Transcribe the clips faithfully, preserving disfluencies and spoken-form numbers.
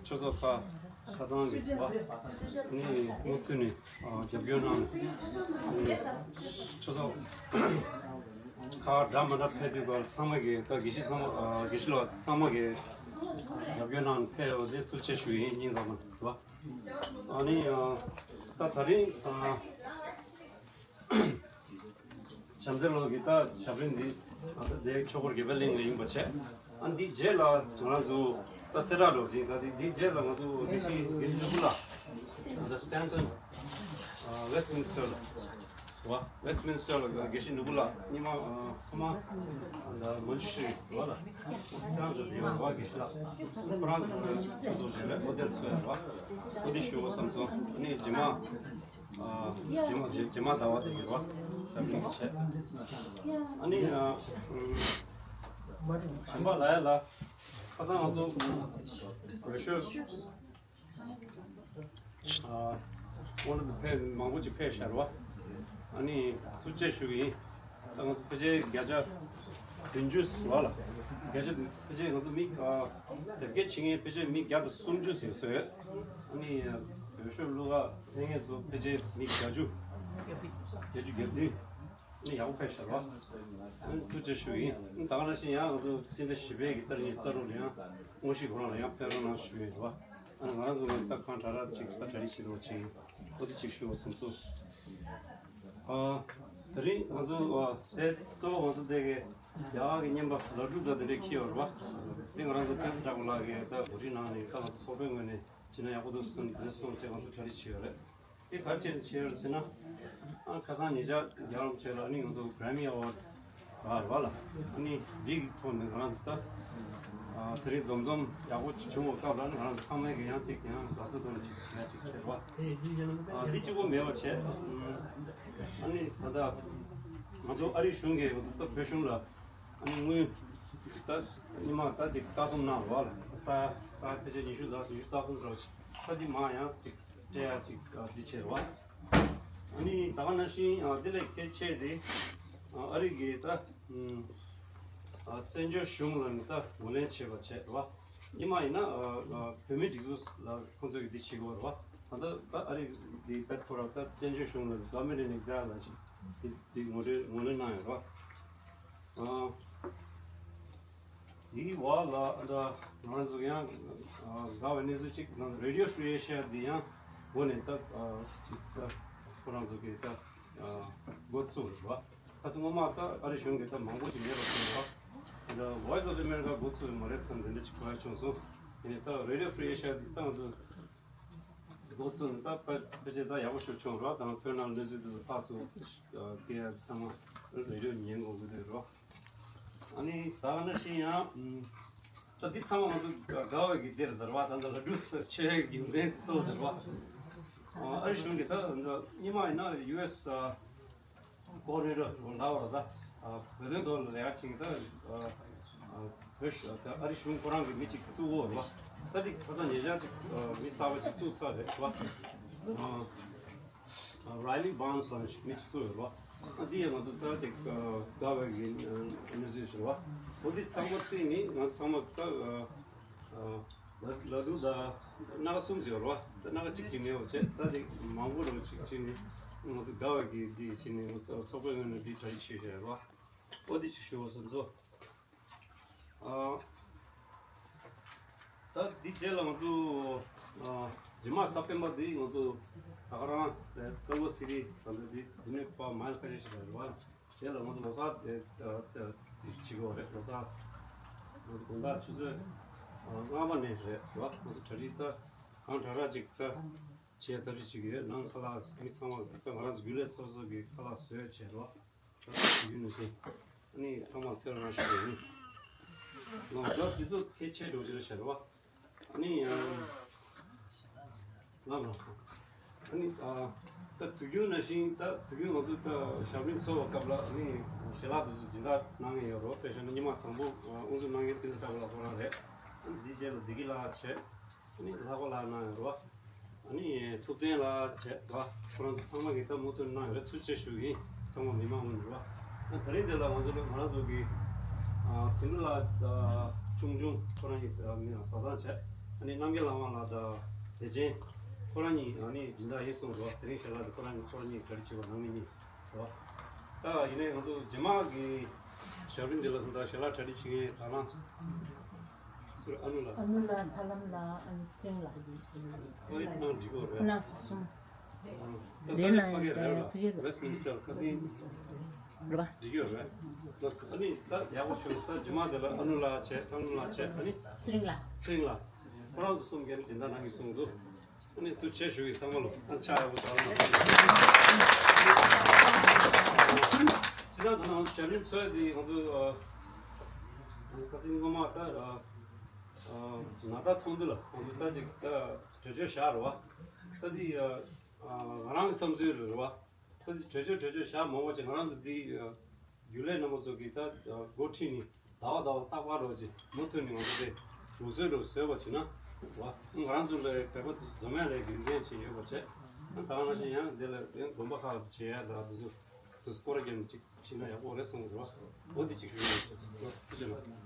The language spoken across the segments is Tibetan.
ཆོས་ཚོགས་ཁག་ཆ་ཚང་གི་བ་ནི་མུ་མཐུད་ནས་རྒྱབ་སྐྱོར་གནང་། ཆོས་ཚོགས་ཁག་འདྲ་མི་འདྲ་ཕེབས་དུས་སྐབས་ཚང་མ་གི་ད་དགེ་བཤེས་ཚང་མ་དགེ་བཤེས་ལགས་ཚང་མ་གི་རྒྱབ་སྐྱོར་གནང་ཕེབས་ཡོད་དེ་ཐུགས་རྗེ་ཆེ་ཞུ་ཡིན། སྙིང་ཐག་པ་ནས་བ། ཨ་ནི་ད་ད་རིང་བྱམས་བརྩེ་ལགས་ཀྱིས་ད་ཞབས་རིམ་འདི་ད་ལྟ་དེ་ཆོས་འཁོར་དགེ་བའི་གླིང་ལ་ཡིན་པ་བྱས། ཨ་འདི་རྗེས་ལ་ང་རང་ཚོ་ད་གསལ་བསྒྲགས་འགྲོ་རིང་ད་འདི་འདི་རྗེས་ལ་ང་ཚོ་དགེ་བཤེས་དགེ་བཤེས་ནོར་བུ་ལགས་ད་སི་ཊན་ཊོན་ཝེ་སི་ཊི་མིན་སི་ཊར་ལ་བ་ཝེ་སི་ཊི་མིན་སི་ཊར་ལ་དགེ་བཤེས་ནོར་བུ་ལགས་ཉི་མ་ཐོག་མ་ད་མོན་ཇུ་ཤྲི་རེད་བ་ལ་ཁོ་རང་ཚོ་དེ་བ་དགེ་བཤེས་ལགས་ཁོ་རང་ཚོ་ཚོ་བྱས་པའི་ཨོ་དེར་འཚོལ་ཡ་བ་ཨོ་དེ་ཞུ་བ་བསམ་སོང་། ཨ་ནི་རྗེས་མ། རྗེས་མ་རྗེས་མ་ཟླ་བ་དེ་གི་རོ་ཞབས་བརྟན་བྱས། ཨ་ནི་གཞན་པ་ལ་ཡ་ལ་ཁ་སང་ང་ཚོ་འོས་ཤོག་སྔོན་འགྲོ་དུ་ཕེབས་མང་པོ་ཅིག་ཕེབས་ཤར་བ། ཨ་ནི་ཐུགས་རྗེ་ཞུ་གི་ཡིན། ད་ང་ཚོ་ཕལ་ཆེར་བརྒྱ་ཆ་བདུན་ཅུ་ཟིན་པ་ལ། བརྒྱ་ཆ་ཕལ་ཆེར་ང་ཚོ་མི་ཨ་དེབ་སྐྱེལ་བྱེད་མཁན་ཕལ་ཆེར་མི་བརྒྱ་དང་སུམ་ཅུ་ཟིན་སོང་ཡོད། ཨ་ནི་འོས་ཤོག་བླུག་ག་ཕེབས་མཁན་ཚོ་ཕལ་ཆེར་མི་བརྒྱད་ཅུ། བརྒྱད་ཅུ་གྱ་བདུན། ཨ་ནི་ཡག་པོ་ཕེབས་ཤར་བ། ཨ་ནི་ཐུགས་རྗེ་ཞུ་ཡིན། ཨ་ནི་ད་ག་ནང་བཞིན་ཡང་ང་ཚོ་སེ་འབྲས་བཞི་པའི་གི་ཏར་ཉིན་ས་རུ་ལ་ཡང་དངོས་གཞི་ཁོ་རང་ལ་ཡང་ཕེབས་རོགས་གནང་ཞུ་ཡིན་རེད་བ། ཨ་ནི་ང་རང་ཚོ་ངོས་ད་ཁང་གྲ་རག་ཅིག་ད་གྲ་སྒྲིག་བྱེད་རོགས་བྱེད་ཡིན། ཨོ་དེ་ཅིག་ཞུ་བ་སོང་ཚོ། ཨ་དེ་རིང་ང་ཚོ་ཨ་དེ་གཙོ་བོ་ང་ཚོ་དེ་གི་རྒྱ་གར་གི་བརྙན་པར་ལག་འབྲུག་དང་དེ་འདྲས་འཁྱེར་ཡོད་རེད་བ། དེ་ང་རང་ཚོ་བསྟན་འཛིན་གྲགས་པ་ལགས་ཀྱིས་ད་གོ་སྒྲིག་གནང་ནས་ད་ང་ཚོ་ཚོགས་པའི་ངོས་ནས་བྱས་ན་ཡག་པོ་འདུག་བསམ་དེ་འདྲས་སོང་བྱས་ང་ཚོ་གྲ་སྒྲིག་བྱས་ཡོད་རེད། དེ་ག་རེ་བྱས་ནས་བྱས་ཡོད་རེད་ཟེར་ན། ཨ་ཁ་སང་ཉེ་ཆར་རྒྱལ་བ་རིན་པོ་ཆེ་ལ་ཨ་ནི་ང་ཚོ་གྷ་རེ་མི་ཨེ་ཝཱཌ་ རེད་བ་ལ། ཨ་ནི་འདིའི་ཐོག་ནས་ང་རང་ཚོ་ད་ཨ་དེ་རིང་འཛོམས་འཛོམས་ཡག་པོ་ཅིག་བྱུང་བའི་སྐབས་ལ་ནི་ང་རང་ཚོ་ཚང་མས་ཀྱི་ཡང་ཅིག་ཡང་དགའ་བསུ་དང་ཅིག་བྱེད་ཡ་ཅིག་བྱེད་རེད་བ། ཨ་འདི་གཅིག་པོ་མེད་པ་བྱས། ཨ་ནི་ད་ལྟ་ང་ཚོ་ཨ་རིའི་གཞུང་གིས་ད་བོད་གཞུང་ལ་ཨ་ནི་དངུལ་ད་ཉི་མ་ད་ཅིག་བཀག་སྡོམ་གནང་རེད་བ་ལ། ས་ས་ཕལ་ཆེར་ཉི་ཤུ་རྩ་ཉི་ཤུ་རྩ་གསུམ་འདྲ་བ་ཅིག་ད་འདི་མ་ཡང་ཅིག་སྤྲད་ཡ་ཅིག་ཨ་འདི་བྱས་རེད་བ། ཨ་ནི་ད་ག་ནང་བཞིན་ཨ་འདི་ལས་གལ་ཆེ་དེ་ཨ་ཨ་རི་གི་ད་ཨ་བཙན་བྱོལ་གཞུང་ལ་ནི་ད་ངོས་ལེན་བྱེད་པ་བྱས་རེད་བ། ཉི་མ་ཡིན་ན་ཨ་ཨ་བོད་མིའི་སྒྲིག་འཛུགས་ལ་ཁོང་ཚོས་ཀྱི་འདི་བྱེད་དགོས་རེད་བ། ད་ལྟ་ད་ཨ་རི་གི་ད་ཁོ་ར་ད་བཙན་བྱོལ་གཞུང་ལ་government in exile ལ་ཅིག་འདི་འདི་ངོས་ལེན་ངོས་ལེན་གནང་ཡོད་རེད་བ། ཨ། དེའི་འོག་ལ་ཨ་ད་ང་རང་ཚོ་ཡང་ཨ་དགའ་བའི་གནས་ཚུལ་གཅིག་ང་ཚོ་Radio Free Asia འདི་ཡང་འགོ་ནས་ད་ཨ་ཅིག་ད་ཁོ་རང་ཚོ་གིས་ད་ཨ་འགོ་བཙུགས་རེད་བ། ཁ་སང་སྔོན་མ་ད་ཨ་རི་གཞུང་གིས་ད་མང་པོ་ཅིག་མེད་པ་སོང་བ། ད་Voice of America འགོ་བཙུགས་ཡོད་མ་རེད་བསམ་དེ་འདྲ་ཅིག་གོ་ཡ་བྱུང་སོང་། དེ་ནས་ད་Radio Free Asia འདི་ད་ང་ཚོ་འགོ་བཙུགས་ནས་ད་ཕལ་ཕལ་ཆེར་ད་ཡག་པོ་ཞིག་བྱུང་རོགས་དང་བོད་ནང་གནས་ཚུལ་དེ་ཚོ་ཕར་ཚུར་སྐད་ཚང་མ་རེ་ཌི་ཡོ་ཉན་དགོས་ཀྱི་རེད་རོགས། ཨ་ནི་ད་ག་ནང་བཞིན་ཡང་ད་འདི་ཚང་མ་ང་ཚོ་དགའ་བའི་གི་འདིར་དར་བ་ད་ལྟ་ལ་འགྲུ་ཆེ་བའི་གི་མཚན་དེ་སོགས་དར་བ། ཨ་རི་གཞུང་གི་ད་ཉི་མ་ཡིན་ན་ཡུ་ཨེ་སི་ཀོ་ཨོ་ཌི་ནེ་ཊར་ལ་བར་ད་བོད་དོན་ཐོག་ལ་ལས་ཀ་བྱེད་ཀྱི་ད་བོད་ཨ་རི་གཞུང་ཁོ་རང་གི་མི་གཅིག་བཙུགས་འོ་རེད་བ། ད་འདི་ཁ་སང་ཉེ་ཆར་གཅིག་མི་གསར་པ་གཅིག་བཙུགས་ཚར་རེད་བ། རའི་ལི་བྷོན་སི་ལབ་ཞིག་མི་གཅིག་བཙུགས་ཡོད་རེད་བ། འདི་ཡང་ང་ཚོ་ད་ཅིག་དགའ་བའི་གི་གནས་ཚུལ་ཞིག་རེད་བ། འོ་འདི་ཚང་མ་བརྩིས་ནས་ང་ཚོ་ཚང་མ་ད། ལ་ལ་དུ་ད་སྣ་ཁ་གསུམ་ཟེར་བ་རེད་བ། ད་སྣ་ཁ་གཅིག་གཅིག་མེད་པ་བྱས་ད་དེ་མང་པོ་རེ་བ་གཅིག་གཅིག་ནི་ང་ཚོ་དགའ་བ་གི་འདི་བྱས་ནས་ང་ཚོ་ཚོགས་པའི་ངོས་ནས་འདི་གྲ་སྒྲིག་བྱས་བཞག་རེད་བ། ཨོ་འདི་གཅིག་ཞུ་བ་སོང་ཚོ། ཨ་ད་འདི་རྗེས་ལ་ང་ཚོ་ཨ་རྗེས་མ་གཟའ་སྤེན་པ་འདི་ང་ཚོ་ད་ག་རང་ཀ་ལོ་སི་ཊི་ད་ལྟ་འདི་འདི་ནས་ཕར་མལ་ཁ་ཤས་ཤིག་རེད་བ། དེ་ལ་ང་ཚོ་ལོ་གསར་དེ་ད་ད་བྱེད་དགོས་རེད། ལོ་གསར་ང་ཚོ་དགོང་དག་ཆུ་ཚོད་ལྔ་པ་ནས་རེད་བ། ང་ཚོ་གྲ་སྒྲིག་ད་གང་དྲག་དྲག་ཅིག་ད་བྱེད་ཐབས་ཤེས་བྱེད་ཀྱི་ཡོད། ནང་ཁ་ལག་མི་ཚང་མ་ད་ང་རང་ཚོ་རྒྱུན་ལས་སོ་སོ་གི་ཁ་ལག་བཟོས་བྱས་རེད་བ། ད་ཡུན་ནས་ཤིང་ཨ་ནི་ཚང་མ་ཁྱོད་རང་ཞུ་གི་ཡིན། ང་ཚོ་དེ་ཚོ་གལ་ཆེ་འགྲོ་རྒྱུ་རེད་བྱས་རེད་བ། ཨ་ནི་ཡང་ལམ་ལ། ཨ་ནི་ཨ་ད་དུས་རྒྱུན་ནང་བཞིན་ད་དུས་རྒྱུན་ང་ཚོ་ད་ཞབས་རིམ་འཚོགས་པའི་སྐབས་ལ་ཨ་ནི་ཞལ་ལག་དེ་ཚོ་སྦྱིན་བདག་གནང་མཁན་ཡོད་རེད། དཔེ་བཞག་ན་ཉི་མ་དང་པོ་དབུ་འཛུགས་གནང་མཁན་ཏིན་ཏ་ལགས་ཁོ་རང་རེད། ཨ་ནི་དེའི་རྗེས་ལ་བདེ་སྐྱིད་ལགས་བྱས། ཨ་ནི་ལྷག་པ་ལགས་གནང་ཡོད་རེད་བ། ཨ་ནི་ཐུབ་བསྟན་ལགས་བྱས་རེད་བ། ཁོ་རང་ཚོ་ཚང་མ་གིས་ད་མུ་མཐུད་གནང་ཡོད་རེད། ཐུགས་རྗེ་ཆེ་ཞུ་གི་ཡིན། ཚང་མ་མི་མང་ངོས་ནས་རེད་བ། ཨ་ད་རིང་འདི་ལ་ང་ཚོ་ང་རང་ཚོ་གི་ཨ་དོན་གྲུབ་ལགས་ད་ཆུང་ཆུང་ཁོ་རང་གཉིས་ཨ་མི་ལ་བཟའ་ཚང་བྱས། ཨ་ནི་རྣམ་རྒྱལ་ལྷ་དབང་ལགས་ད་བདེ་ཆེན་ཁོ་རང་གཉིས་ཨ་ནི་སྦྱིན་བདག་ཡིན་གསུངས་རེད་བ། དེ་རིང་ཞལ་ལག་དེ་ཁོ་རང་གཉིས་ཁོ་རང་གཉིས་གྲ་སྒྲིག་བྱེད་པ་ནང་མི་གཉིས་རེད་བ། ད་ཡིན་ནའི་ང་ཚོ་རྗེས་མ་གི་ཞབས་རིམ་འདི་ལ་ད་ཞལ་ལག་གྲ་སྒྲིག་བྱེད་མཁན་ད་ལང་ཚོ་ཨ་ནུ་ལགས། ཨ་ནུ་ལགས། ཐར་ལམ་ལགས། ཨ་ནི་ཚེ་རིང་ལགས། ཨ་ནི་ནང་འགྲིག་གོ་རེད། ཁོ་རང་ཚོ་གསུམ། ད་ས་ཡ་ཕ་གི་རེད་ལ་Westminster ཁ་སང་རེད་བ། འགྲིག་ཡོད་རེད། ལགས་སོ། ཨ་ནི་ད་ཡག་པོ་བྱུང་། ད་རྗེས་མ་དེ་ལ་ཨ་ནུ་ལགས་བྱས། ཐར་ལམ་ལགས་བྱས། ཨ་ནི་ཚེ་རིང་ལགས། ཚེ་རིང་ལགས། ཁོ་རང་ཚོ་གསུམ་གྱིས་སྦྱིན་བདག་གནང་གི་གསུངས་འདུག་ཨ་ནི་ཐུགས་རྗེ་ཆེ་ཞུ་གི། ཚང་མ་ལོ་ཨ་ཕྱག་ཡག་པོ་བྱ་རོགས་གནང་། སྤྱིར་བཏང་ད་ང་ཚོ་ཞབས་རིམ་ཚོགས་དེ་ང་ཚོ་ཨ་ཁ་སང་སྔོན་མ་ད་ཨ་ཨ་ནང་བདག་ཚོགས་འདུ་ལ་ང་ཚོ་ད་ཅིག་ད་གྲོས་ཆོད་བཞག་རེད་བ། ད་དེ་ཨ་ང་རང་གི་བསམ་ཚུལ་རེད་བ། ད་དེ་གྲོས་ཆོད་གྲོས་ཆོད་བཞག་མང་བ་ཅིག་ང་རང་ཚོ་དེ་ཨ་རྒྱུན་ལས་རྣམ་པ་ཚོ་གིས་ད་འགོ་ཁྲིད་ནས་ཟླ་བ་ཟླ་བ་རྟག་པར་རོགས་ཀྱིས་མུ་མཐུད་ནས་ང་ཚོ་དེ་ལུགས་སྲོལ་རུ་བཟོས་པ་བྱས་ན་བ། ང་རང་ཚོ་ལ་བོད་པ་ཚོ་འཛོམས་ཡ་ལ་རྒྱུ་མཚན་ཅིག་ཡོད་པ་བྱས། ད་ག་ནང་བཞིན་ཡང་དེ་ལ་ཡང་དགོན་པ་ཁག་ལ་བྱེད་ཡ་ད་དེ་ཚོ་དེ་སྐོར་རྒྱབ་ནས་ཅིག་བྱས་ན་ཡག་པོ་རེད་བསམ་གི་རེད་བ། འོ་དེ་ཅིག་ཞུ་ཡ་ཡོད། ཐུགས་རྗེ་ཆེ།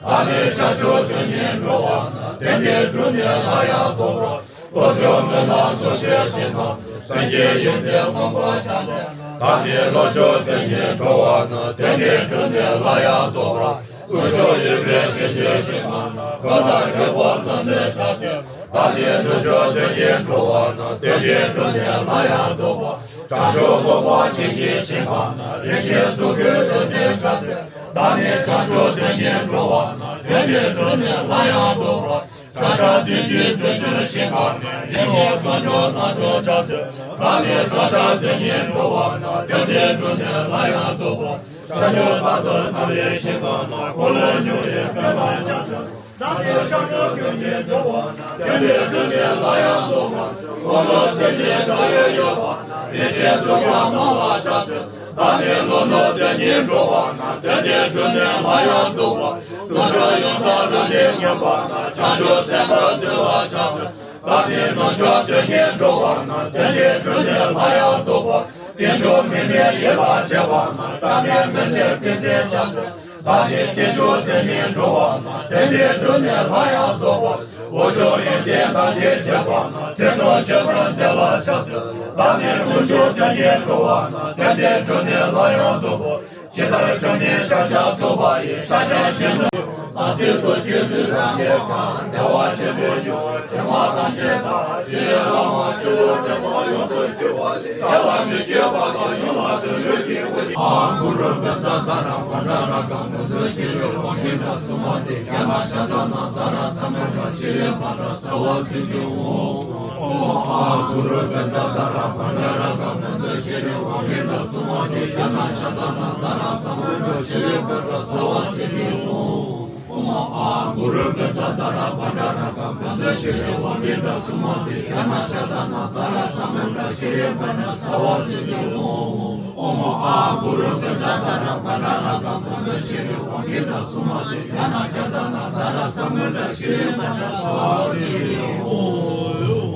བདག་ནི་ཤཱཀྱ་དོན་གཉིས་འགྲོ་བ་དེ་འདྲའི་འབྲུ་ནི་ལ་ཡང་ལྡོག་པ། ལྷོ་ཕྱོགས་མི་ལ་མཚོན་ཆའི་ཞིང་ཁམས་སེང་གེ་ཡི་ཟེར་མངོན་པར་ཆགས་ཏེ། བདག་ནི་ལྷོ་ཕྱོགས་དོན་གཉིས་འགྲོ་བ་ན་དེ་འདྲའི་འབྲུ་ནི་ལ་ཡང་ལྡོག་པ། དབུས་ཕྱོགས་ཡོད་པའི་ཞིང་གི་ཞིང་ཁམས་ན་གོས་དང་རྒྱན་པོ་རྣམས་ནི་ཆགས་ཏེ། བདག་ནི་ནུབ་ཕྱོགས་དོན་གཉིས་འགྲོ་བ་ན་དེ་འདྲའི་འབྲུ་ནི་ལ་ཡང་ལྡོག་པ། བྱང་ཕྱོགས་སྨུག་པ་བྱིན་གྱིས་ཞིང་ཁམས་ན་རིན་ཆེན་གཟུགས་ཀྱི་རྡུལ་ནི་ཆགས་ཏེ། བདག་ནི་བྱང་ཕྱོགས་དོན་གཉིས་འགྲོ་བ་ན་དེ་འདྲའི་འབྲུ་ནི་ལ་ཡང་ལྡོག་པ། བྱང་ཤར་བདུད་ཀྱི་བདུད་འཇོམས་ཞིང་ཁམས་ནི་ཡིད་ཀྱི་དཀོན་མཆོག་རྣམ་འཇོམས་ཆགས་ཚུལ། བདག་ནི་བྱང་ཤར་བདུད་ཀྱི་འགྲོ་བ་ན་དེ་འདྲའི་འབྲུ་ནི་ལ་ཡང་ལྡོག་པ། ཤར་ཕྱོགས་ལྟ་ལྟར་སྣང་བའི་ཞིང་ཁམས་ན་འཁོར་ལོས་སྒྱུར་བའི་དཔལ་ལ་ཆགས་ཚུལ། བདག་ནི་ཤར་ཕྱོགས་བདུད་ཀྱི་འགྲོ་བ་ན་དེ་འདྲའི་འབྲུ་ནི་ལ་ཡང་ལྡོག་པ། འཁོར་ལོ་སེར་ཆེན་སྒྲ་ཡོད་ཡོད་པ་ན་རིན་ཆེན་གདུགས་དཀར་སྣང་ལ་ཆགས་ཚུལ། བདག་ནི་ལྷོ་ནུབ་དོན་གཉིས་འགྲོ་བ་ན་དེ་འདྲའི་འབྲུ་ནི་ལ་ཡང་ལྡོག་པ། ནུབ་ཕྱོགས་ཡུངས་དང་རོ་ལངས་མཉམ་པ་ན་བྱང་ཕྱོགས་སེམས་དཔའ་འདུལ་བ་ཆགས་ཚུལ། བདག་ནི་ནུབ་ཕྱོགས་དོན་གཉིས་འགྲོ་བ་ན་དེ་འདྲའི་འབྲུ་ནི་ལ་ཡང་ལྡོག་པ། བསྟན་བཅོས་མི་དམན་ཡིད་ལ་བྱེད་པ་ན་བདག་ནི་མི་མཐུན་ཏིང་འཛིན་ཆགས་ཚུལ། བདག་ནི་བསྟན་བཅོས་དོན་གཉིས་འགྲོ་བ་ན་དེ་འདྲའི་འབྲུ་ནི་ལ་ཡང་ལྡོག་པ། དབུས་ཕྱོགས་ཡོན་ཏན་ཐམས་ཅད་རྒྱས་པ་ན་ཐེ་ཚོམ་ཆེན་པོར་འཛིན་ལ་ཆགས་ཚུལ། བདག་ནི་དབུས་ཕྱོགས་དོན་གཉིས་འགྲོ་བ་ན་དེ་འདྲའི་འབྲུ་ནི་ལ་ཡང་ལྡོག་པ། ཇི་ལྟར་བཅོམ་ལྡན་ཤཱཀྱ་ཐུབ་པ་ཡིས་ཤཱཀྱ་གཞོན་ནུ། ལྷ་ཚེ་རྡོ་རྗེ་ལུས་དང་བཅས་པ་བདེ་བ་ཆེན་པོ་མྱུར་དྲན་པ་ཐམས་ཅད་དག་ཆོས་ཀྱི་ལམ་ཆེན་པོ་དྲན་པ་ཡོངས་སུ་གྱུར་པ་ལས་བདེ་བ་མི་བསྐྱོད་པ་དང་ཡུམ་ལ་དོན་ལུས་ཀྱི་དབུ། ཨ་གུ་རུ་བཛྲ་ཏཱ་ར་བྷ་དྲ་རཀྵ་མུ་ཙ་ཤྲཱི་ཝ་ཀྲྀ་ཏ་སུ་མ་ཏི་ག་ན་ཤ་ས་ན་ཏཱ་ར་ས་མུ་དྲ་ཤྲཱི་བྷ་དྲ་སརྦ་སིདྡྷི་ཧཱུྃ། ཨོཾ་ཨ་གུ་རུ་བཛྲ་ཏཱ་ར་བྷ་དྲ་རཀྵ་མུ་ཙ་ཤྲཱི་ཝ་ཀྲྀ་ཏ་སུ་མ་ཏི་ག་ན་ཤ་ས་ན་ཏཱ་ར་ས་མུ་དྲ་ཤྲཱི་བྷ་དྲ་སརྦ་སིདྡྷི་ཧཱུྃ། ཨོཾ་ཨ་ གུ་རུ་པཉྩ་ཏཱ་ར་བྷ་དྲ་རཀྵ་པཉྩ་ཤྲཱི་ཝ་མི་ཏྲ་སུ་མ་ཏི་ཛྙཱ་ན་ཤཱ་ས་ན་ཏཱ་ར་ས་མུདྲ་ཤྲཱི་པཎ་ས་བ་སིདྡྷི་ཨོཾ། ཨོཾ་ཨཱཿ་གུ་རུ་པཉྩ་ཏཱ་ར་བྷ་དྲ་རཀྵ་པཉྩ་ཤྲཱི་ཝ་མི་ཏྲ་སུ་མ་ཏི་ཛྙཱ་ན་ཤཱ་ས་ན་ཏཱ་ར་ས་མུདྲ་ཤྲཱི་པཎ་ས་བ་སིདྡྷི་ཨོཾ།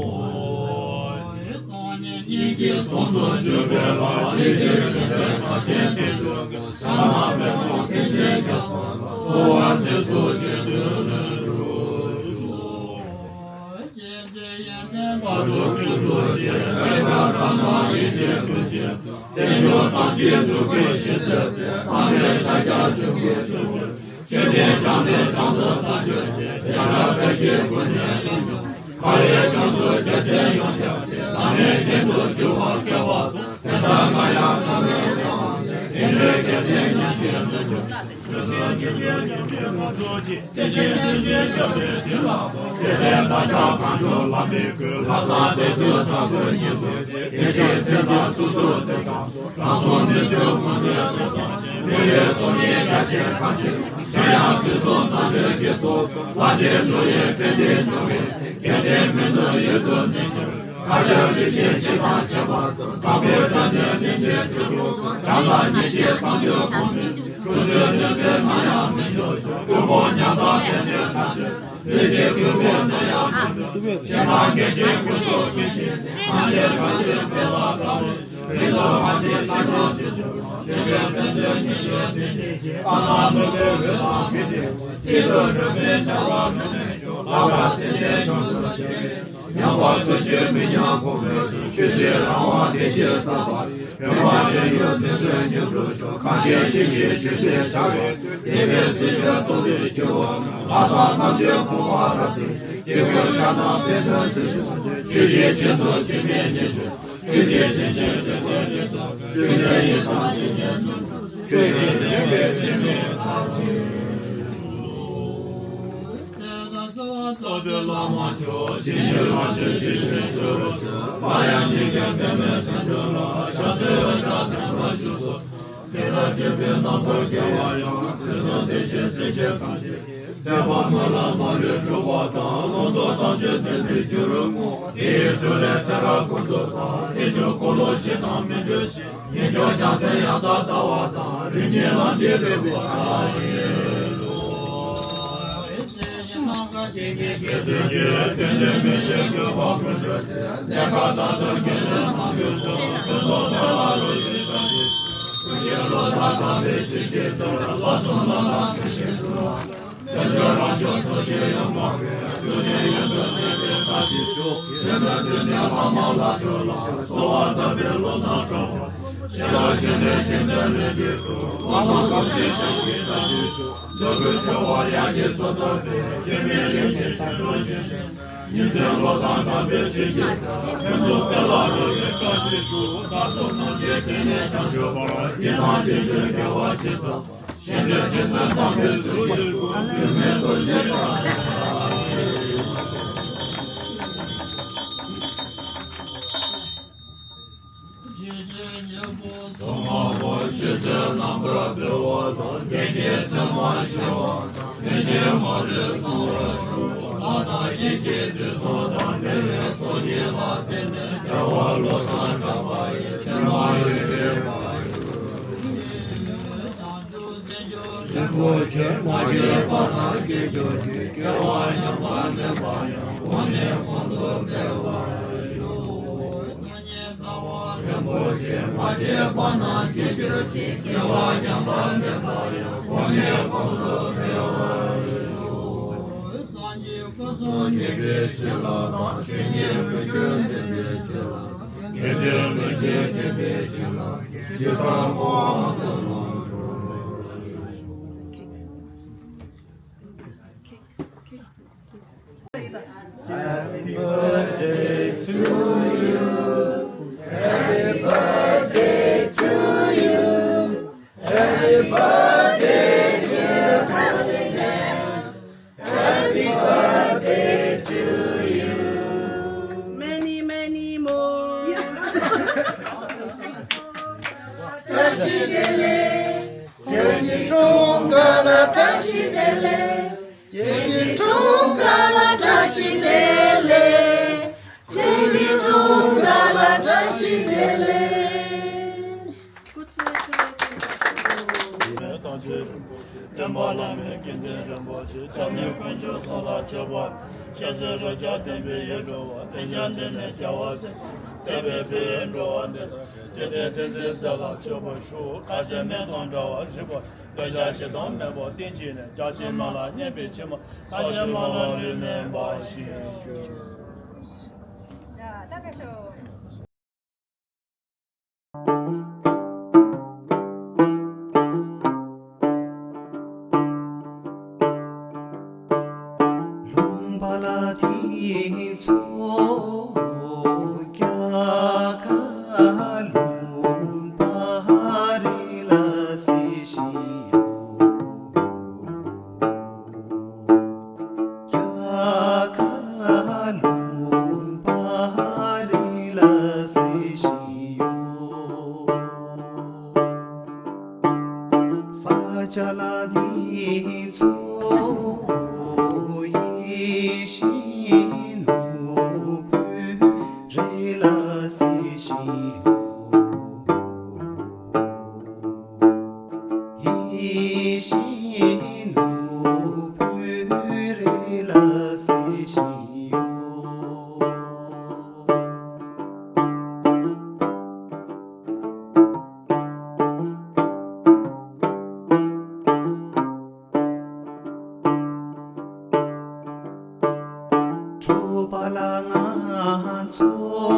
སྙིང་རྗེ་ཟུང་དུ་འཇུག་པའི་ལྷ། ཆེས་ཆེར་གཟིགས་པའི་ཐམས་ཅད་བསྟན་དུ་བཀོད། ཕྱག་ན་པདྨོ་བསྟན་འཛིན་རྒྱ་མཚོ་ལ། གསོལ་བ་འདེབས་སོ་རྗེ་བཙུན་ལས་སྒྲུབ་ཕྱོགས། གཅེས་འཛིན་ཡོན་ཏན་དཔལ་དུ་ཕུན་ཚོགས་ཤིང་། ལེགས་པར་བརྟགས་ན་ཡིད་ཀྱི་ཀུན་གྱི་གསུང། བསྟན་མཆོག་དམ་པའི་ཐུགས་ཀྱི་གཞི་རྩད་པའི། དམ་པའི་ཕྱག་རྒྱ་སེམས་ཀྱི་ཆུ་འབྲུ། ཆོས་ནི་བྱམས་ནས་བྱང་དུ་བཏང་གྱུར་ཅིག། ཡ་རབས་པའི་དགེ་ཀུན་ནས་ཡོངས་སྦྱོང་། འཁོར་བའི་རྒྱ་མཚོ་བརྒྱ་སྟོང་ཡོངས་ཁྱབ་ཀྱིས། བླ་མེད་རྒྱན་དུ་གྱུར་པ་སྐལ་བ་བཟང་། དེ་ལྟར་ང་ཡང་བླ་མེད་བླ་མ་དེ། དེ་ལས་དགེ་ལྡན་ཉེར་ལེན་དུ་གྱུར། ལུས་སེམས་ཉིད་ལྡན་ཉོན་མོངས་དམར་མཚོ་ཆེ། རྩེ་ཆེན་སྟོན་ཆེན་རྒྱལ་བའི་མདུན་ལ། དེ་ལས་བདག་ཅག་གང་བྱུང་བླ་མའི་སྐུ། ལྷ་བསངས་བདུད་འདུལ་དྲག་པོའི་ཉེར་བསྡོགས་ཀྱིས། ཡེ་ཤེས་མཚན་བཟང་གཙུག་ཏོར་གསེར་ཕྲེང་། རང་སྲོག་མི་གཅོད་དངོས་གནས་ཀུན་བཟང་ཞིང་། མི་ཡི་ཚོགས་གཉིས་རྒྱ་ཆེན་གང་ཆེ། གཞན་ཡང་དུས་གསུམ་དམ་ཆོས་ཀྱི་ཚོགས། ལྷ་ཆེན་འགྲོ་བའི་དཔལ་ལྡན་འབྱུང་བའི། དགེ་ལྡན་མི་ནུབ་ཡུལ་དུ་གནས་ཕྱིར། མཁའ་ཁྱབ་རིན་ཆེན་འབྱེད་དང་ཁྱད་པར་དུ། དྲག་པོའི་སྟོབས་ལྡན་གླིང་ཆེན་བཅུ་དྲུག་གསུམ། བྱམས་དང་སྙིང་རྗེའི་བསང་མཆོད་གང་མོས་མཛོད། འཁྲུག་རྩོད་གནོད་འཚེ་ནམ་ཡང་མི་འབྱུང་ཞིང་། ཀུན་སྤོང་ཉམས་དང་དད་སྤྱོད་དམ་ཆོས། ལུས་ཀྱི་ཀུན་སྤོང་ནམ་ཡང་མི་འབྱུང་། ཞེན་པ་འགེངས་ཤིང་ཀུན་རྫོབ་ཀུན་ཤེས་ཏེ། སྔར་བྱས་གང་བྱས་འཕེལ་ལ་དགའ་བའི་ཕྱིར། རིགས་སུ་མ་ཆད་ལྷ་ཆོས་སྤྱི་ཆོས་སུ། ཞིང་ཁམས་ཕན་ཚུན་ཉེར་སྤྱོད་ལྡན་ཞིང་། ལྟ་ན་སྨོད་པའི་འོད་དང་མི་འབྲལ་བར། གཅིག་ཏུ་རུམ་པའི་བྱ་བ་མི་ནུས་ཤིང་། ལྷག་པར་སེམས་ཅན་ཆོས་སུ་འཇུག་པའི། ཉམས་པ་སུ་ཆུད་མི་ཉམས་གོང་འཕེལ་ཞིང་། ཆོས་སྲིད་རང་དབང་བདེ་སྐྱིད་གསར་པ་ཡི། རིམ་པ་བདེ་ཡུན་བདུན་ལྡན་མྱུར་འགྲུབ་ཤོག། གངས་ཅན་ཞིང་གི་ཆོས་སྲིད་བྱ་བའི་ཁྲོད། བདེན་པའི་སྲིད་ཞིའི་རྟོགས་པའི་རྒྱལ་པོ་རྣམས། ལྷག་བསམ་རྣམ་དཔྱོད་གོང་མ་རབ་བརྟན། སྐྱེ་དགུའི་ཆགས་སྡང་པད་སྣོད་འཛིན་ཕྱིར། ཆོས་བཞིན་གཞན་དུ་ཕྱིར་མི་ཉན་ཕྱིར། ཆོས་ཀྱི་ཞིང་བཞིན་ཆོས་སྲིད་ནི། ཆོས་ལྡན་ཡིད་བཟང་ཞིང་གཞན་དུ་ཆོས་ཀྱི་བདེན་པའི་ཆོས་མིན་ཐར་ཕྱིར། རྩ་བའི་བླ་མ་མཆོག། ཇི་སྙེད་ལྷ་ཆོས་ཀྱི་རྒྱལ་མཆོག་རིན་ཆེན། སླར་ཡང་ཉིད་ཀྱི་པདྨའི་སེང་ཕྲེང་ལ། ཞབས་བསིལ་འོད་ཞགས་ལྡན་པ་བཞུགས་སོ། འདི་ལྟར་སྤྱན་དཔའི་རྣམ་པར་རྒྱལ་བ་ཡང་། དུས་གསུམ་བདེ་གཤེགས་སྲས་བཅས་ཐམས་ཅད་ཀྱི། མཛད་པ་སྨོན་ལམ་མ་ལུས་འགྲུབ་པ་དང་། ལུང་རྟོགས་དམ་ཆོས་འཛིན་པའི་རྒྱུ་རུ་བསྔོ། དེ་ཡི་མཐུ་ལས་ཚེ་རབས་ཀུན་ཏུ་བདག། དེ་མཆོག་འཁོར་ལོ་བཞི་དང་མི་འབྲལ་ཞིང་། ངེས་འབྱུང་བྱང་སེམས་ཡང་དག་ལྟ་བ་དང་། རིམ་གཉིས་ལམ་གྱི་འབྲས་བུ་ཐོབ་པར་ཤོག། དགེ་ཚུལ་གྱི་དོན་ནི་མི་བྱེད་དགོས་པ་ཀུན་གྲོལ་ཏེ། གནས་སྐབས་དག་ཏུ་དགེ་ལེགས་མང་པོས་སྩོལ། ཕུན་ཚོགས་འཕེལ་བ་རོ་ཡི་བཀྲ་ཤིས་ཤོག། ཀུན་གྱི་བློ་བཟང་དམ་པའི་ཆོས་ཀྱི་རྟེན། ལྷ་གསུམ་ལ་ལ་ཆོས་ཀྱི་འགྲོ་བ། དལ་འབྱོར་རང་བྱུང་ཚོགས་ཀྱིས་ཡོངས་བསྐོར་བའི། ཀུན་ནས་ཡོན་ཏན་ལྡན་པའི་བཀྲ་ཤིས་ཤོག། སེམས་དཔའི་དོན་ནི་བླ་མ་ལྷ་མཆོག་ལ། གསོལ་བ་བཏབ་པའི་བློ་བཟང་གྲགས་པ། ཞི་བ་ཞི་ནས་ཞི་བདེ་ལས་སྐྱེས་སོ། བླ་མ་ཐམས་ཅད་ཀྱང་གི་བཀྲ་ཤིས་ཤོག། འགྲོ་ཀུན་འཆི་བ་ཡང་གི་མཚོ་ལྟ་བུའི། སྐྱེ་མེད་ལས་ཀྱི་དོན་རྟོགས་བྱེད་ཅིང་། ཉིན་མཚན་བློ་བཟང་དམ་པའི་ཆོས་ཀྱི་དོན། ཕུན་ཚོགས་འཕེལ་ལ་རོལ་བའི་བཀྲ་ཤིས་ཤོག། བདག་སོགས་རྣམས་ཀྱི་དོན་ནི་བྱང་ཆུབ་བར། ཡི་དམ་ཆོས་ཀྱི་དགེ་བ་ཇི་བསགས་པ། གཞན་ཕན་ཆོས་སུ་དམ་པའི་ཚུལ་གྱིས་བསྐུལ། ཡུལ་མེད་རྡོ་རྗེ་འཆང་། ཆོས་རྗེ་ཉེ་པོ་ཚོགས་མང་པོ་ཆོས་སྤྱོད་རྣམ་པར་འཕེལ་བ་དང་། བདེ་སྐྱིད་ཚད་མར་ཞི་བ་དང་། ལྷན་སྐྱེས་མ་ལུས་ཚང་བར་ཤོག། ལྷ་དང་ཡི་གེ་དུས་གསུམ་དང་འབྲེལ་བའི་ཚོགས་གཉིས་ལ་བརྟེན་ནས། རྒྱལ་བ་བློ་བཟང་གྲགས་པ་ཡི། ཐོག་མར་ཡོན་ཏན་པ་ཡི། རིན་པོ་ཆེ་མ་སྐྱེས་པ་དང་སྐྱེ་གྱུར་ཅིག། སྐྱེ་བ་ཉམས་པ་མེད་པ་ཡང་། གོང་ནས་གོང་དུ་འཕེལ་བར་ཤོག། རིན་པོ་ཆེ་མ་སྐྱེས་པ་རྣམས་སྐྱེ་གྱུར་ཅིག། སྐྱེ་བ་ཉམས་པ་མེད་པ་ཡང་། གོང་ནས་གོང་དུ་འཕེལ་བར་ཤོག། སངས་རྒྱས་སྐུ་གསུམ་ཉེར་དགུའི་བྱིན་རླབས་དང་། ཆོས་ཉིད་ཀུན་གྱི་བདེན་པའི་བྱིན་རླབས། དགེ་འདུན་ལྷན་ཅིག་བདེན་པའི་བྱིན་རླབས། ཇི་ལྟར་བསྔོ་བ་དེ་ལ་འགྲོ། Happy birthday to you. Happy birthday to you. Happy birthday, dear Holiness. Happy birthday to you. Many, many more. བཀྲ་ཤིས་བདེ་ལེགས། ཁྱེད་ཀྱི་འཁྲུངས་སྐར་ལ་བཀྲ་ཤིས་བདེ་ལེགས། ཁྱེད་ཀྱི་ ཀྲུང་དགའ་ལ་བཀྲ་ཤིས་བདེ་ལེགས། སྐུ་ཚེ་ཁྲི་ལོ་བརྟན་པར་ཤོག། སྟོན་པ་བླ་མའི་དགེ་འདུན་རིན་པོ་ཆེ། སྐྱབས་གནས་དཀོན་མཆོག་གསུམ་ལ་མཆོད་པ། སྤྱན་རས་གཟིགས་བརྒྱ་བསྟན་པའི་ཡིད་འགྲོ་བ། གདུལ་བྱ་འདི་ནས་རྒྱལ་བ་སྲས་དེ་བས་འཕེལ་བའི་འགྲོ་བ་འདི་དག་དེ་ལྟའི་བསྟན་འཛིན་སྲས་ལ་མཆོད་པར་ཞུ། ཁ་ཆེ་མེ་དང་འདྲ་བ་རིག་པ། འདོད་ཆགས་ཞེ་སྡང་མེད་པ་བསྟེན་བགྱིས་ནས། བརྒྱ་བྱིན་མ་ལ་བརྙས་པའི་ཕྱིར་མ། ལྷ་ཆེན་མ་ལ་ལུས་མེད་འབར་ཞིང་གྱུར། ཡ། ད་ཕེབས་ཤོག། ལུང་པ་ལ་དེ་ཚོ་རྒྱ་གར་ལུང་པ་རི་ལ་ཟེར་ཞིག་ཡོད། རྒྱ་གར་ལུང་པ་རི་ལ་ཟེར་ཞིག་ཡོད། ས་ཆ་ལ་འདི་ཚོ་ཡིད་བཞིན་ནོར་བུའི་རི་ལ་ཟེར་ཞིག་ཡོད། ཡིད་བཞིན་ནོར་བུའི་རི་ལ་ཟེར་ཞིག་ཡོད། གྲོགས་པོ་ལ་ང་ཚོ་